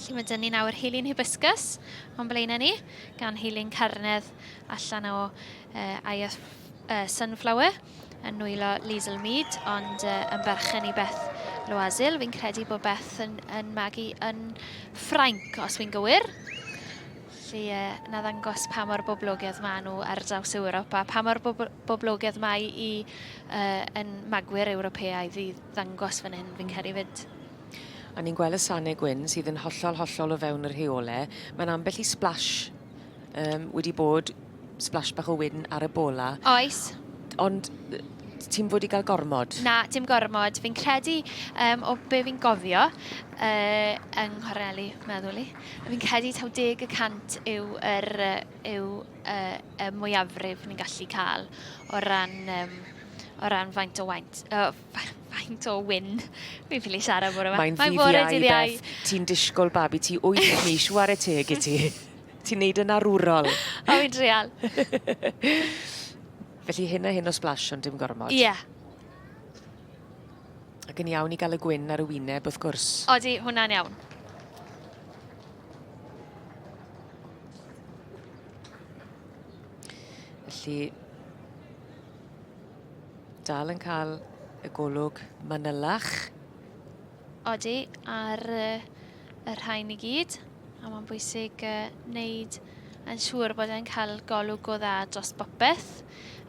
Felly mae dyn ni nawr Heilyn Hibiscus o'n blaenau ni, gan Heilyn Carnedd allan o uh, IF uh, Sunflower yn nwylo Liesl Mead, ond uh, yn berchen i Beth Loasil. Fi'n credu bod Beth yn, yn magu yn Ffrainc, os fi'n gywir. Felly, uh, na ddangos pa mor boblogaidd maen nhw ar draws Ewrop a pa mor boblogaidd mae i uh, yn magwyr Ewropeaidd i ddangos fan hyn, fi'n credu fyd. A ni'n gweld y sanau gwyn sydd yn hollol, hollol o fewn y rheole. Mae'n ambell i splash um, wedi bod, splash bach o wyn ar y bola. Oes. Ond ti'n fod i gael gormod? Na, dim gormod. Fi'n credu, um, o be fi'n gofio, uh, yng Nghorneli, meddwl i, fi'n credu taw 10% yw yr, yw, uh, y mwyafrif ni'n gallu cael o ran, um, o ran faint o waint, uh, Faint o win. Fi'n ffili siarad bore 'ma. Mae'n ddydd Iau, Beth. Ti'n disgwyl babi ti 8 mis, ware teg i ti. Ti'n neud yn arwrol. O, fi'n trial. Felly hyn a hyn o splash ond dim gormod. Ie. Yeah. Ac yn iawn i gael y gwyn ar y wyneb, wrth gwrs. Odi, hwnna'n iawn. Felly, Dal yn cael y golwg manylach. Odi, ar y rhain i gyd. A mae'n bwysig wneud yn siŵr bod e'n cael golwg go dda dros bopeth.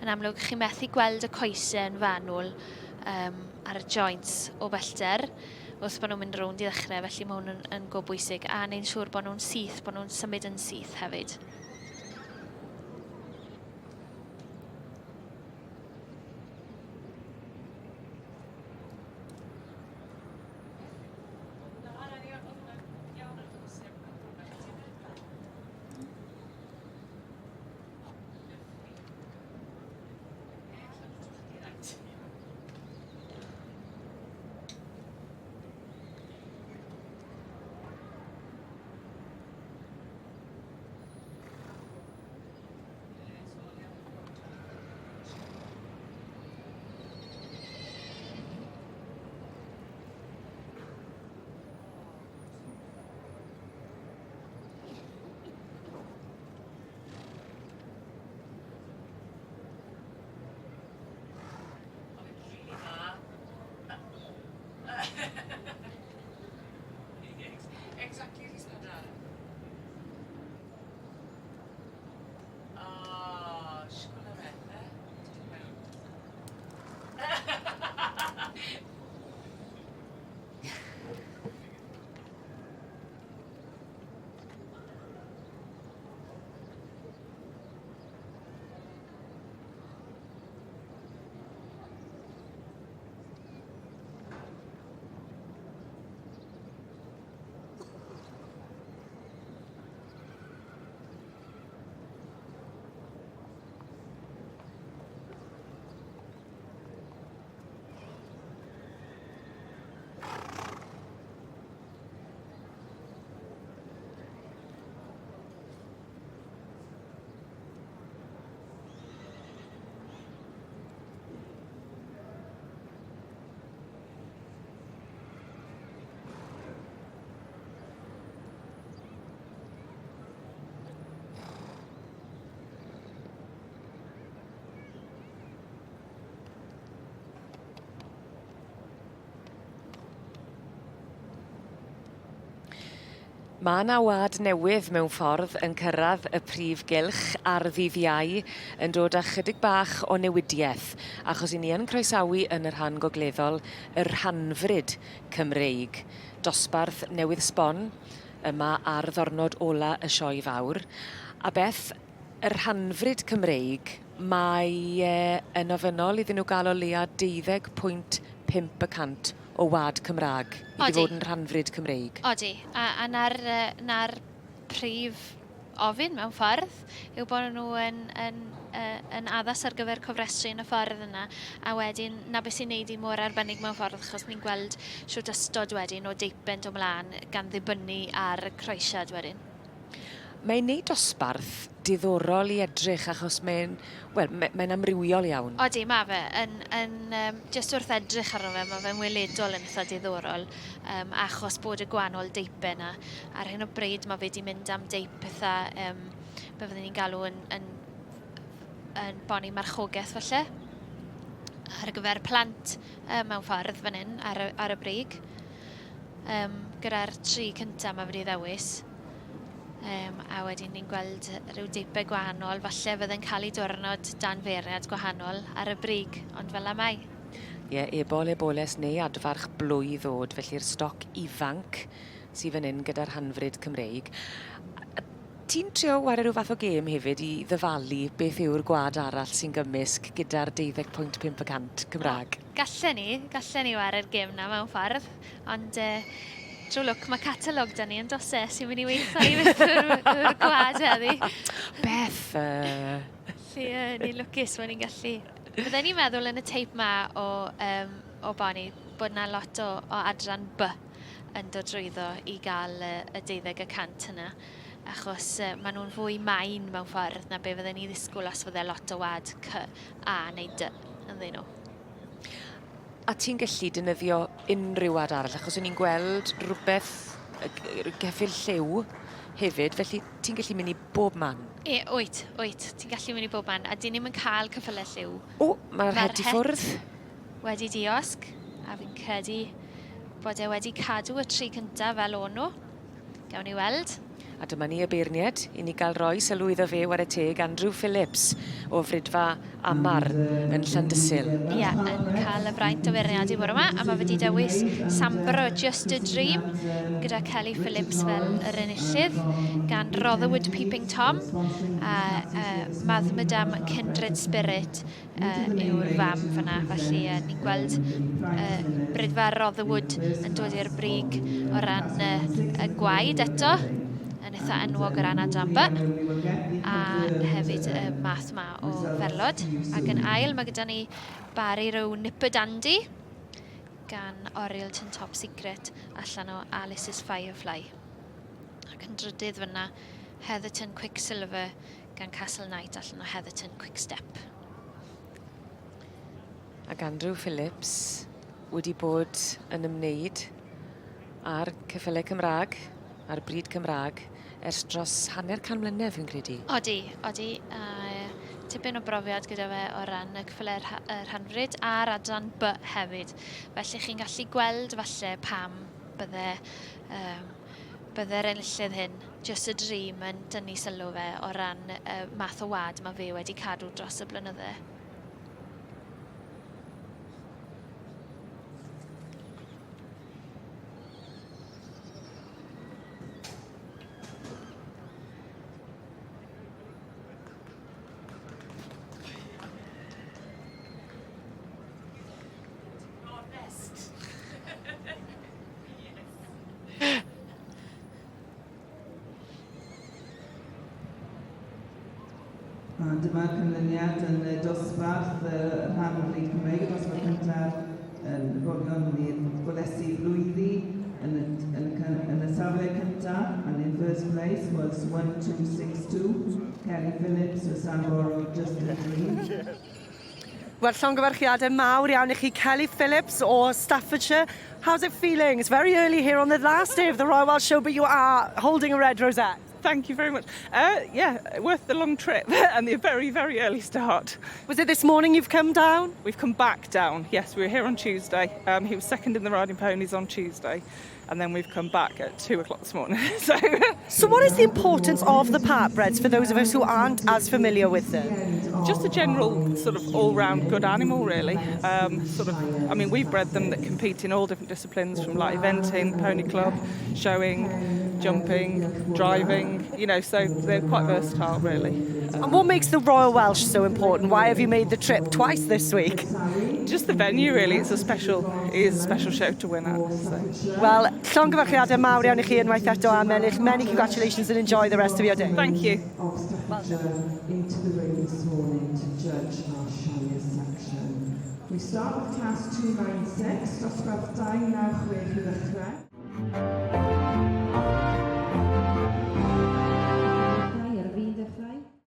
Yn amlwg, chi methu gweld y coesau yn fanwl um, ar y joints o bellter wrth bod nhw'n mynd rownd i ddechrau, felly mae hwn yn, yn go bwysig. A neu'n siŵr bod nhw'n syth, bod nhw'n symud yn syth hefyd. Mae yna wlad newydd mewn ffordd yn cyrraedd y prif gylch ar ddydd Iau yn dod â chydig bach o newidiaeth, achos i ni yn croesawu yn y rhan gogleddol y rhanfryd Cymreig. Dosbarth newydd sbon yma ar ddornod ola y Sioe Fawr. A Beth, y rhanfryd Cymreig, mae e yn ofynnol iddyn nhw gael o leia 12.5 y cant o wad Cymraeg i fod yn rhanfryd Cymreig. Odi, a, a na'r, na'r prif ofyn mewn ffordd yw bod nhw yn, yn, yn addas ar gyfer cofrestru yn y ffordd yna a wedyn 'na beth sy'n neud hi mor arbennig mewn ffordd achos ni'n gweld shwt ystod wedyn o deipen dod mlaen gan ddibynnu ar y croesiad wedyn. Mae'n neud dosbarth diddorol i edrych achos mae'n, wel, mae'n amrywiol iawn. Odi, mae fe. Yn, yn, um, just wrth edrych arno fe, mae fe'n weledol yn eitha diddorol, um, achos bod y gwahanol deipau yna. Ar hyn o bryd mae fe wedi mynd am deip eitha, um, be fyddwn ni'n galw yn, yn, yn boni marchogaeth falle, ar gyfer plant um, mewn ffordd fan hyn, ar y, ar y brig. Um, gyda'r tri cyntaf mae wedi ddewis. Um, a wedyn ni'n gweld rhyw deipau gwahanol, falle fydde'n cael ei diwrnod dan feirniad gwahanol ar y brig, ond fel la mae. Ie, yeah, ebol, eboles neu adfarch blwydd ddod, felly'r stoc ifanc sydd fan hyn gyda'r hanfryd Cymreig. Ti'n trio ware rhyw fath o gêm hefyd i ddyfalu beth yw'r gwlad arall sy'n gymysg gyda'r 12.5 y cant Cymraeg? Gallen ni, gallen ni ware'r gêm 'na mewn ffordd, ond uh, trwy lwc mae catalog da ni yn dos e sy'n mynd i weithio i beth yw'r gwlad heddi. Beth? Uh... Felly, uh, ni'n lwcus bod ni'n gallu. Bydden ni'n meddwl yn y teip ma o, um, o Bonnie bod na lot o, o adran B yn dod drwyddo i gael y, y 12% yna, achos uh, maen nhw'n fwy main mewn ffordd na be fydden ni ddisgwyl os fydde lot o wad C, A neu D ynddyn nhw. A ti'n gallu defnyddio unrhyw wad arall, achos o'n i'n gweld rhywbeth geffyl lliw hefyd, felly ti'n gallu mynd i bob man. E, wyt, wyt, ti'n gallu mynd i bob man, a dyn ni'm yn cael ceffylau lliw. O, mae'r het i ffwrdd. Wedi diosg, a fi'n credu bod e wedi cadw y tri cyntaf fel o'n nhw. Gawn ni weld. A dyma ni y beirniad, i ni gael roi sylw iddo fe, ware teg, Andrew Phillips o Fridfa Amar yn Llandysul. Ie, yeah, yn cael y fraint o feirniadu bore yma, a mae wedi dewis Sambro Just a Dream gyda Kelly Phillips fel yr enillydd, gan Rotherwood Peeping Tom a uh, Mad Madame Kindred Spirit uh, yw'r fam fyna. Felly uh, ni'n gweld uh, Brydfa Rotherwood yn dod i'r brig o ran uh, y gwaed eto, yn eitha enwog o ran adran B, a hefyd y math yma o ferlod. Ac yn ail mae gyda ni Barry Rowe Nipper Dandy gan Orielton Top Secret allan o Alice's Firefly. Ac yn drydydd fyna Heatherton Quicksilver gan Castle Knight allan o Heatherton Quickstep. Ac Andrew Phillips wedi bod yn ymwneud â'r ceffylau Cymraeg, a'r bryd Cymraeg, ers dros hanner can mlynedd fi'n credu. Odi, odi. A tipyn o brofiad gyda fe o ran y ceffylau rhanfryd a'r adran B hefyd. Felly chi'n gallu gweld falle pam bydde um, bydde'r enillydd hyn, Just a Dream, yn dynnu sylw fe o ran y math o wad mae fe wedi cadw dros y blynydde. A dyma'r canlyniad yn y dosbarth y rhan o'r Bryd Cymreig, y dosbarth cyntaf yn fodlon i'r bolesi blwyddi yn y, yn y, yn y safle cyntaf and in first place was 1262 Kelly Phillips o Samboro Just a Dream. Wel, llongyfarchiadau mawr iawn i chi, Kelly Phillips o Staffordshire. How's it feeling? It's very early here on the last day of the Royal Welsh Show, but you are holding a red rosette. Thank you very much. Yeah, worth the long trip and the very, very early start. Was it this morning you've come down? We've come back down. Yes, we were here on Tuesday. He was second in the riding ponies on Tuesday, and then we've come back at 2 o'clock this morning. So, So what is the importance of the part breds for those of us who aren't as familiar with them? Just a general sort of all-round good animal, really. Sort of, I mean, we've bred them that compete in all different disciplines, from like eventing, pony club, showing, jumping, driving. So they're quite versatile, really. And what makes the Royal Welsh so important? Why have you made the trip twice this week? Just the venue, really. It is a special show to win at. So. Wel, llongyfarchiadau mawr iawn i chi unwaith eto am ennill. Many congratulations and enjoy the rest of your day. Thank you. Of Staffordshire into the ring this morning to judge our Shire section. We start with class 296, dosbarth 296 i ddechrau.